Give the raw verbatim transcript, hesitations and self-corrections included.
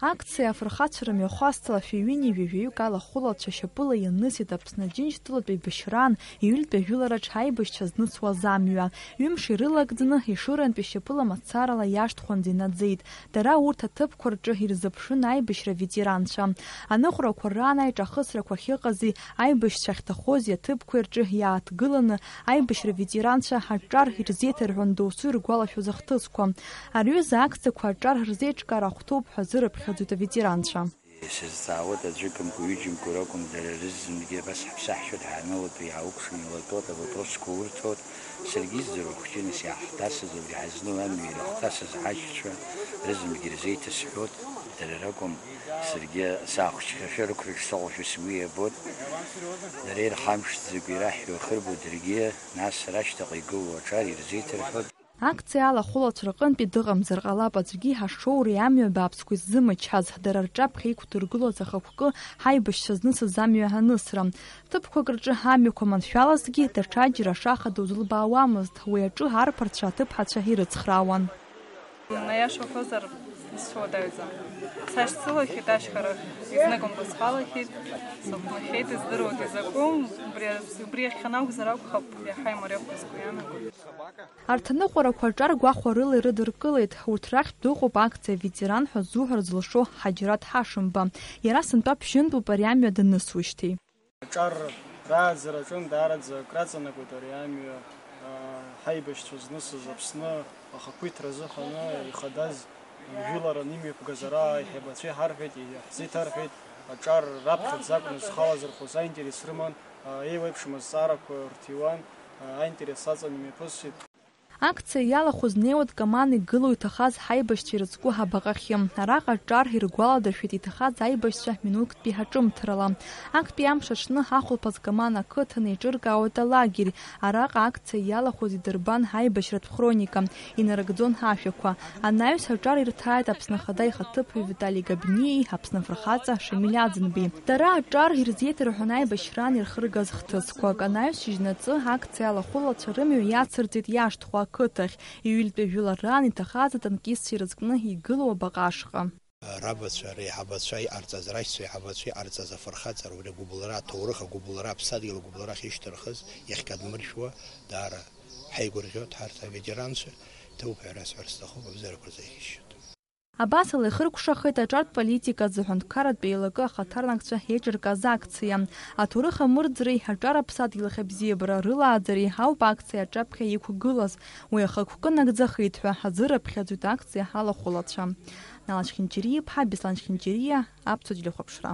Акциа афырхацәа рымҩахәасҭала шәи ҩынҩажәи жәаҩык алахәылацәа шьапыла ианысит Аԥсны Аџьынџьтәылатә еибашьраан иҩылтәи ажәылараҿ аибашьцәа знысуаз амҩа. Ҩымш ирылагӡаны, Ешырантәи шьапыла мацарала иашҭхәанӡа инаӡеит. Дара урҭ аҭыԥқәа рҿы ирзыԥшын аибашьра ветеранцәа. Аныҟәрақәа раан аиҿахысрақәа ахьыҟази аибашьцәа ахьҭахози аҭыԥқәеи рҿы иааҭгыланы аибашьра ветеранцәа аҿар ирзеиҭарҳәон досу иргәалашәоз ахҭысқәа. Ари аҩыза акциақәа аҿар рзеиҿкаара ахәҭоуп ҳәа азырыԥхьаӡоит аветеранцәа. Исызҵаауеит, аӡәыкымкәа, ҩыџьамкәа ракәым, дара рызынгьы абас ҳаԥсаҳшьоит, ҳаанылоит, иаауқәшәан илатәоуп, авопросқәа урҭоит. Саргьы исдыруа хәҷын ас иаҳҭасыз, убри ҳазну амҩа ирыхҭасыз ҳашьцәа рызынгьы ирзеиҭасҳәоит, дара ракәым, саргьы саахәҷхьашәа рықәрыҿ саҟоушәа сгәы иабоит. Дара ирхамԥшӡакәа ираҳәо ахырбо даргьы, нас рашьҭаҟа игылоу аҿар ирзеиҭарҳәоит. Акциа алахәылацәа рҟынтәи дыҟамзар ҟалап аӡәгьы ҳашоуреи амҩа бааԥсқәеи ззымычҳаз, дара рҿаԥхьа иқәдыргылоз ахықәкы ҳаибашьцәа знысыз амҩа анысра. Ҭыԥқәак рҿы амҩақәа маншәалазҭгьы, даҽаџьара ашаха дузылбаауамызт, уи аҿы арԥарцәа аҭыԥҳацәа ирыцхраауан. Аиаша уҳәозар, исцәуадаҩӡам. Сашьцылахьеит ашьхарахь, изныкымкәа схалахьеит, сыхәнахьеит, издыруеит изакәу, убри, убри иахьанакәзар акәхап, иаҳа имариахәа сгәы иаанагоит. Арҭ аныҟәарақәа аҿар гәахәарыла ирыдыркылеит. Урҭ рахьтә дыҟоуп акциа ветеран ҳәа ззуҳәар зылшо Ҳаџьараҭ Ҳашымба. Иара сынтәа ԥшьынтәуп ари амҩа данысуеижьҭеи. Аҿар рааӡара аҿы даараӡа акраҵанакуеит ари амҩа, аа, ҳаибашьцәа знысыз Аԥсны ахақәиҭра азыҳәаны ихадаз жәыларан имҩаԥгаз ара аиҳабацәа иҳарҳәеит, иаҳзеиҭарҳәеит, аҿар раԥхьаӡа акәны зхы алазырхәыз аинтерес рыман, аа, еиуеиԥшым азҵаарақәа рҭиуан, аа, аинтерес аҵан имҩаԥысит. Акциа иалахәыз неуа дкаман игылоу иҭахаз ҳаибашьцәа ирыцку ҳабаҟахьы. Араҟа аҿар иргәаладыршәеит иҭахаз аибашьцәа минуҭктәи ҳаҿымҭрала. Актәи амш аҽны ҳахәылԥаз Каман ақыҭан еиҿыркаауеит алагерь. Араҟа акциа иалахәыз идырбан ҳаибашьратә хроника, инарыгӡон ҳашәақәа. Анаҩс аҿар ирҭааит Аԥсны Ахада ихаҭыԥуаҩ Витали Габниеи Аԥсны Афырхаҵа Шамиль Аӡынбеи. Дара аҿар ирзеиҭарҳәон аибашьраан ирхыргаз хҭысқәак. Анаҩс шьыжьнаҵы акциа алахәылацәа рымҩа иацырҵеит иашҭхәа ақыҭахь, иҩылтәи жәылараан иҭахаз атанкистцәа ирызкны игылоу абаҟа ашҟа. Рабацәа, реиҳабацәа иҟарҵаз, рашьцәа еиҳабацәа иҟарҵаз афырхаҵара, убри агәыбылра, аҭоурых агәыбылра, аԥсадгьыл агәыбылра ахьышьҭырхыз, иахькадмыршәуа, даара ҳаигәырӷьоит ҳарҭ аветеранцәа, ҭоуп ҳәа расҳәар сҭахуп, абзиарақәа рзы иахьышьҭоу. Абасала ихыркәшахеит аҿартә политика азы аҳәынҭқарратә еилакы ахаҭарнакцәа еиҿыркааз акциа. Аҭоурых амырӡреи аҿар аԥсадгьыл ахь абзиабара рылааӡареи ауп акциа аҿаԥхьа иқәгылаз. Уи ахықәкы нагӡахеит ҳәа азырыԥхьаӡоит акциа алахәылацәа. Нала Чхинчириа-иԥҳа, Беслан Чхинчириа, Аԥсуа телехәаԥшра.